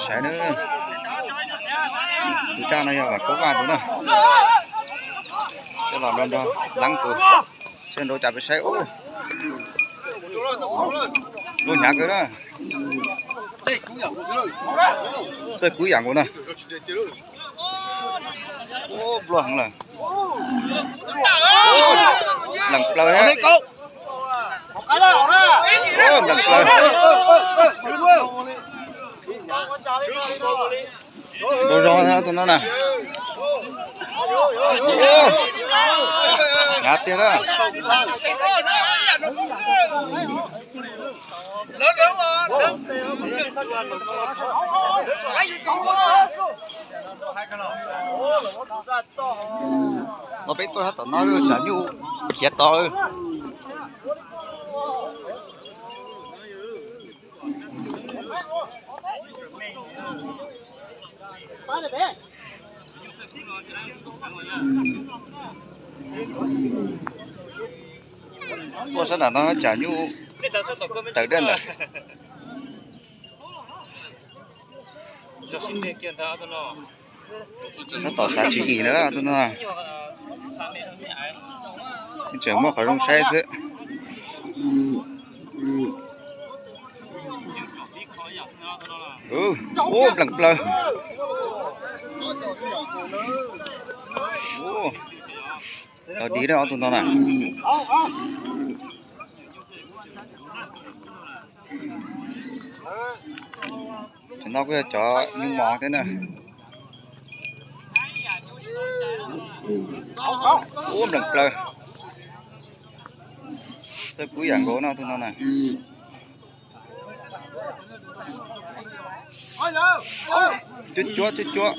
Saib na, tus coj no yog Vam Kaub Vaj tus na. Coj los nrog nrog Leeb tus, seb nrau cas peb saib. Lub hnyav kawg na. Txawj kub yam nkaus na. Nplua heev lawm. Lees plaws thiab. Lees plaws. Rau zog thiab tus no na. Hnyav tiag na. No peb tuaj tom no tsam nyuj khiav tod. Tuaj sab nram no tsam nyuj tawm dej lawm. Tab tom xav tswv yim ntawd tus no. Tseem muaj qhov zoo saib xwb. Ub, nplees plaws. Tau dim dab ob tug no na. Cov no kuj yog cov nyuj mos thiab na. Ub, nplees plaws. Txawj kub yam nkaus no tus no na. Cuab cuab cuab cuab.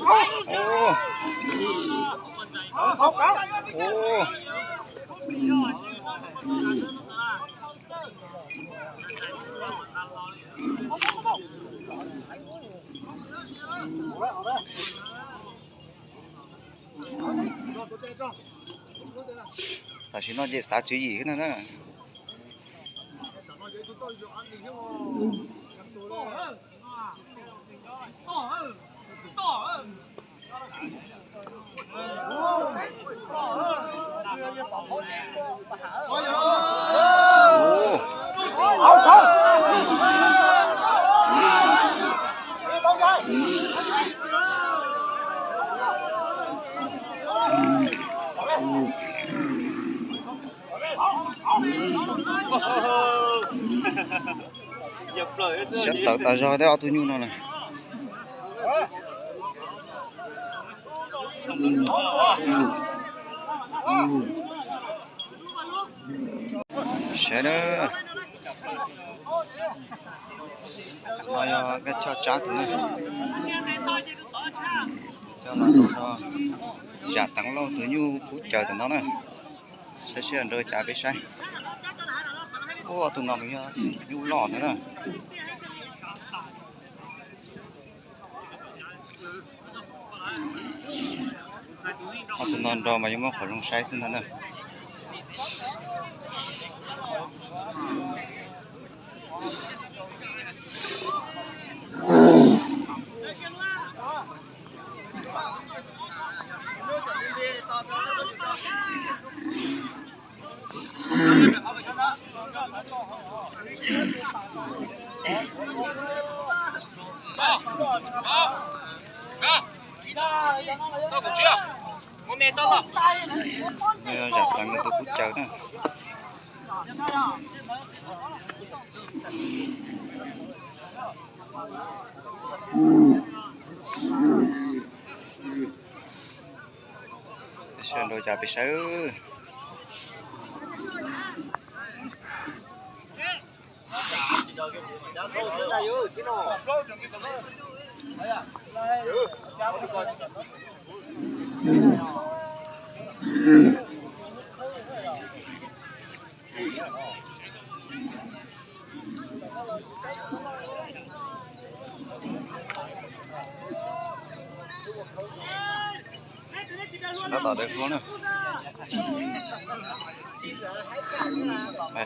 Tam sim no ces xav tswv yim na. Siab tawv tas zog thiab ob tug nyuj no na. Saib na. No yog nkaj choj tsab tus na. Coj los rau zam teev lauj tus nyuj kub caws tam no na. Saib seb nrau cas peb saib. Ua tus no nws yog nyuj loj ntag na. Ob tug no nrau mas yuav muab qhov zoo saib xwb ntag na. Zam teev tus kub caws na. Saib nrau cas peb saib. Tab tom dawb hlob na.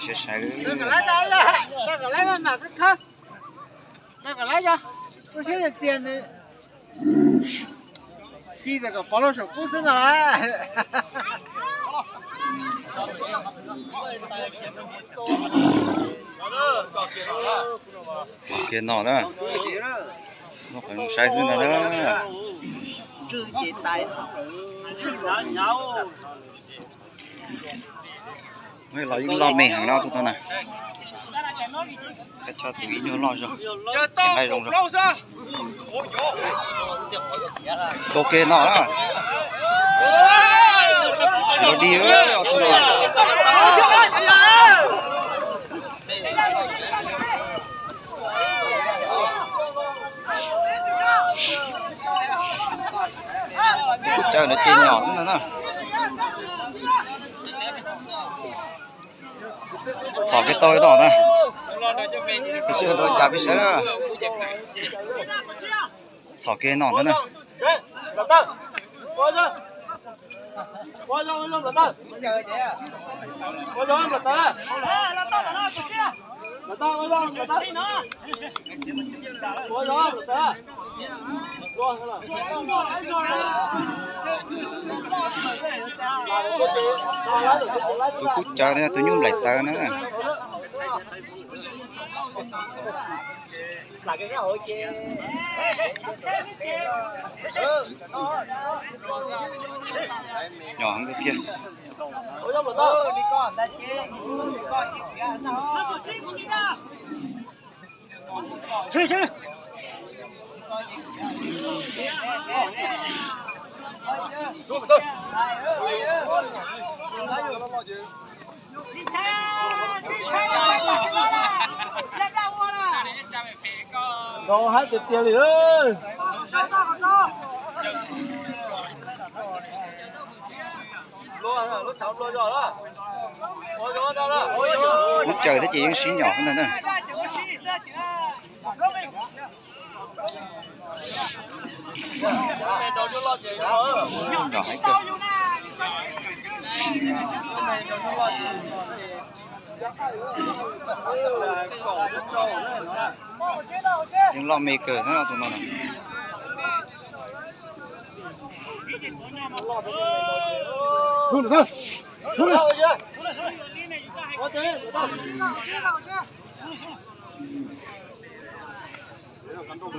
Saib saib. Kom lawv yog, lub siab txias nws ci kom pov lub saum kub xwb no las. Kiag no na, saib xwb ntag na. Los yeej loj me heev na tus no na. Kav tsij tus ib nyuag loj zog, nqaij zoo zog. Tua kiag no na. Tsis los dig. Tus cawm no ces nyom xwb ntag na. Txhom kiag tau ib no na. Peb sib nrau cas peb saib na. Txhom kiag no ntag na. Tus kub cawv no yog tus nyuj nplaim tawv na. Nyom heev tiag. Nrau hab tiag tiag li. Kub cawv thiab ces yeej sib nyom xwb ntag na. Nyom heev kawg. Yeej loj me kawg na tus no na.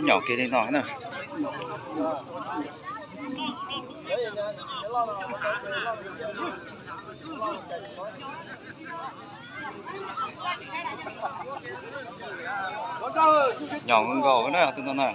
Nyom kiag li no na. Nyom nkaus na tus no na.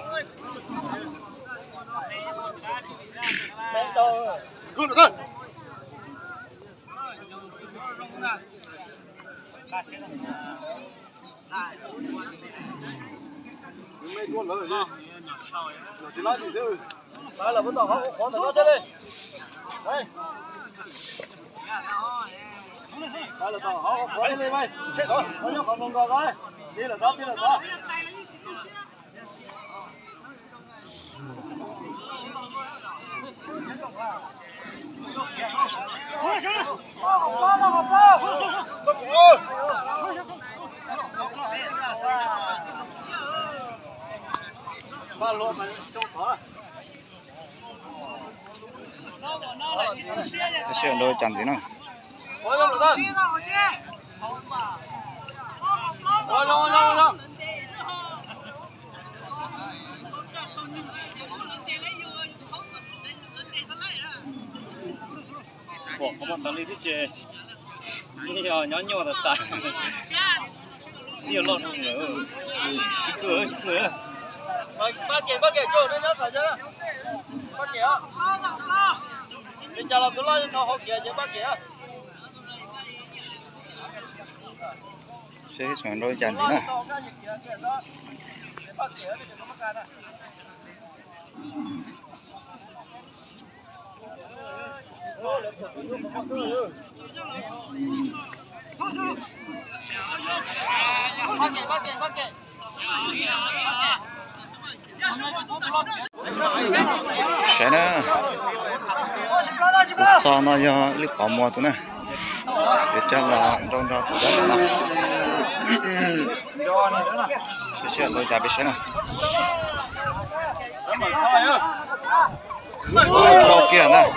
Sib nrau cas ntxiv na. Pom qhov muag tas li xwb ces yeej yog nyob nyuaj tas tas. Yeej yog loj lawm. Tsis pw, tsis pw. Seb sawv nrau cas ntxiv na. Saib na, tus txog no yog ib lub pov muag tus na, yuav coj los nrau nrog tus dawb no. Sib ntaus cas peb saib na. Ntaus kiag ntag.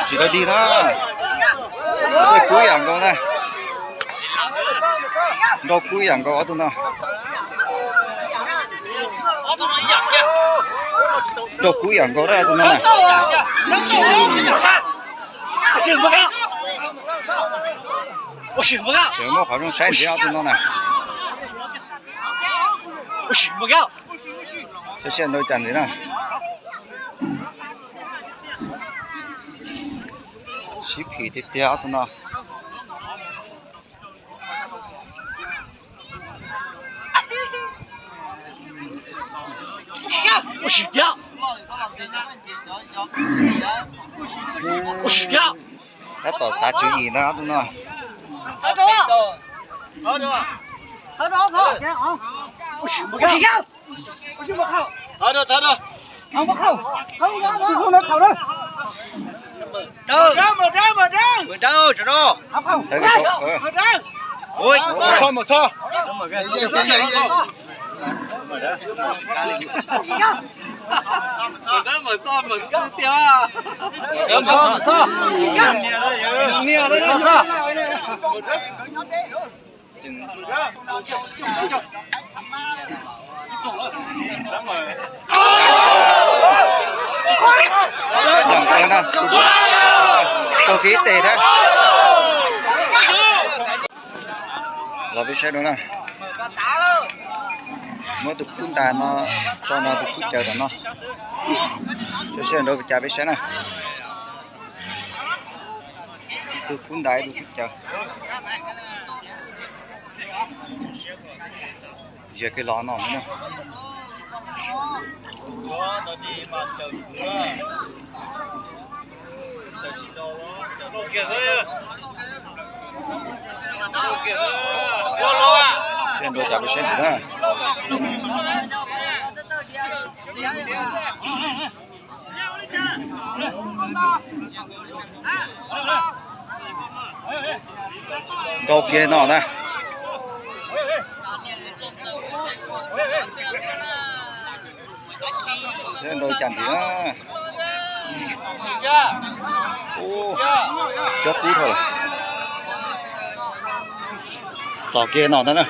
Tsis tau dig na. Txawj kub yam nkaus ntag. Nrau kub yam nkaus ob tug no. Nrau kub yam nkaus ob tug no na. Tseem muaj qhov zoo saib ntxiv ob tug no na. Saib sib ntaus cas ntxiv na. Sib phim tiag tiag ob tug no. Tab tom xav tswv yim ntag ob tug no. Tau kiv tes thiab. Los peb saib dua na. Muab tus kub ntais no tso no tus kub caws tom no. Saib sib ntaus cas peb saib na. Ib tug kub ntais ib tug kub caws. Zias kiag los no na. Sib ntaus cas peb saib ntxiv na. Nrau kiag no na. Sib ntaus cas ntxiv na. Ub, cob kub dhau lawm. Txom kiag no ntag na.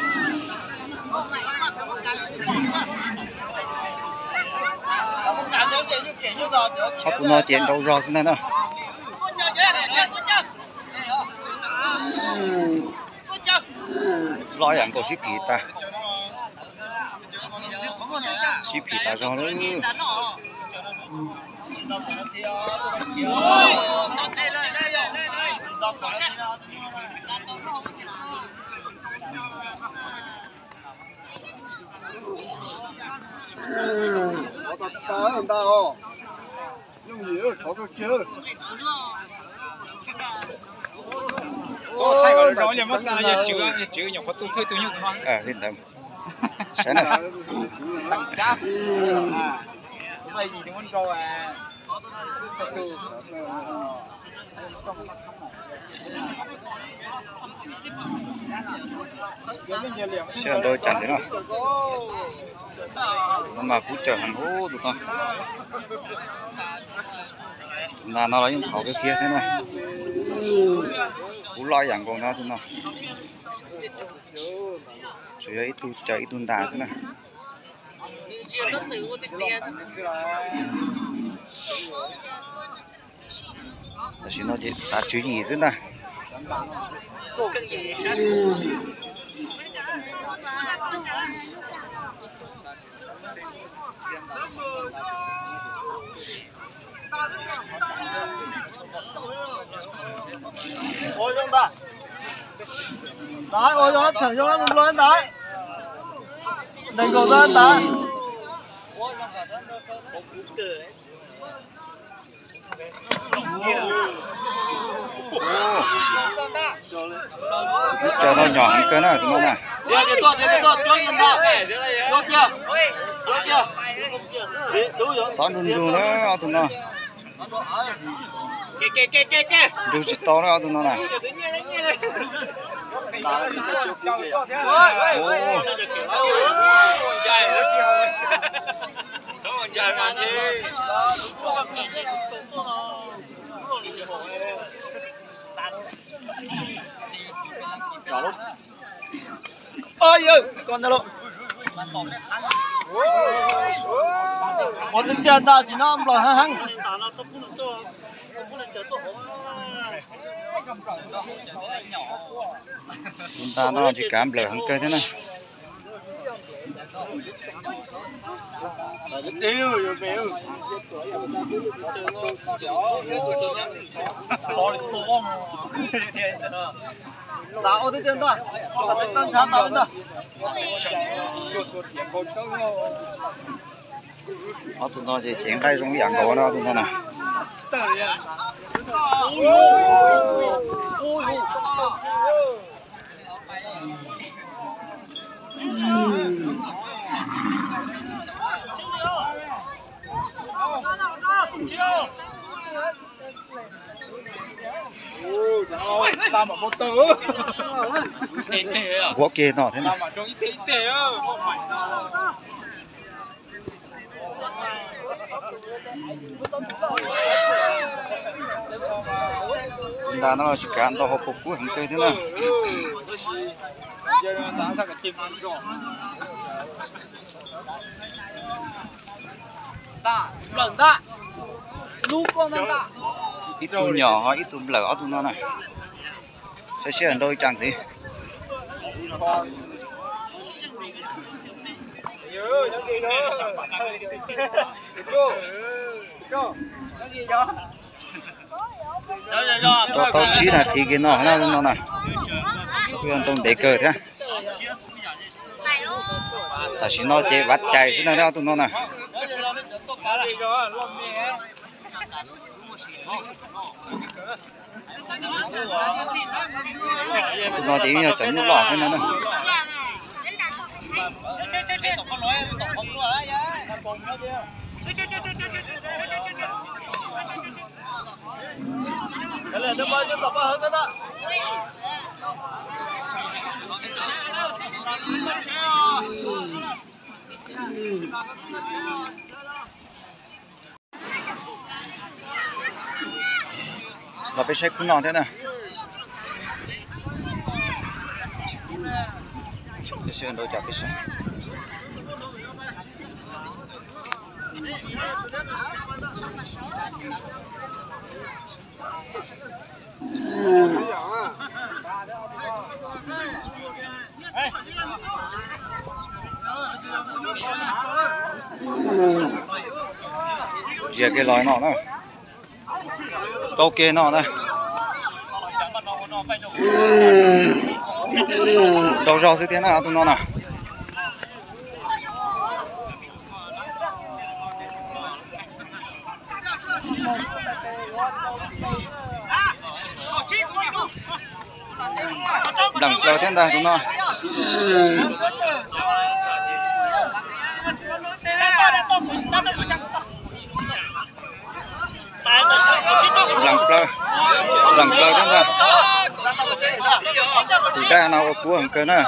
Ob tug no ces nrau zog xwb ntag na. Loj yam nkaus sib phim tas. Sib phim tas zog lawm. Li ntawd. Saib na. Sib ntaus cas ntxiv no. No mas kub caws heev ub tus no. Tus nas no los yeej qhov kawg kiag thiab na. Kub loj yam nkaus ntag tus no. Tsuas yog ib tug caws ib tug ntas xwb na. Tam sim no ces xav tswv yim xwb ntag. Ua zoo ntag. Ntawd ua zoo, tseem zoo, nplua ntawd. Nees nkaum ntawd ntawd. Tus kub caws no nyom heev kawg na tus no na. Txhob nrug nrug na ob tug no. Nrug tsis tau na ob tug no na. Ua tiag tiag ntag, tsis nyob nplawg heev heev. Tus ntag no tsis kav nplawg heev kawg thiab na. Ob tug no ces cev nqaij zoo ib yam nkaus na ob tug no na. Nquab kiag no thiab na. Ntag no tsis kav ntau hauv paus kub heev kawg thiab na. Ib tug nyom ho ib tug nplawm ob tug no na. Saib seb nrau li cas ntxiv. Tau tau tsib nas this kiag no na, no na. Kuj yog ntau ntev kawg thiab. Tam sim no ces vav cais xwb na ob tug no na. Tus no ces yeej yog cov nyuj loj thiab no na. Los peb saib khub no thiab na. Peb saib nrau cas peb saib. Zias kiag los no na. Kaub kiag no na. Ntau zog xwb thiab na tus no na. Npleem plaws thiab ntag tus no. Npleem plaws, npleem plaws thiab ntag. Tus dab no ua kub heev kawg na.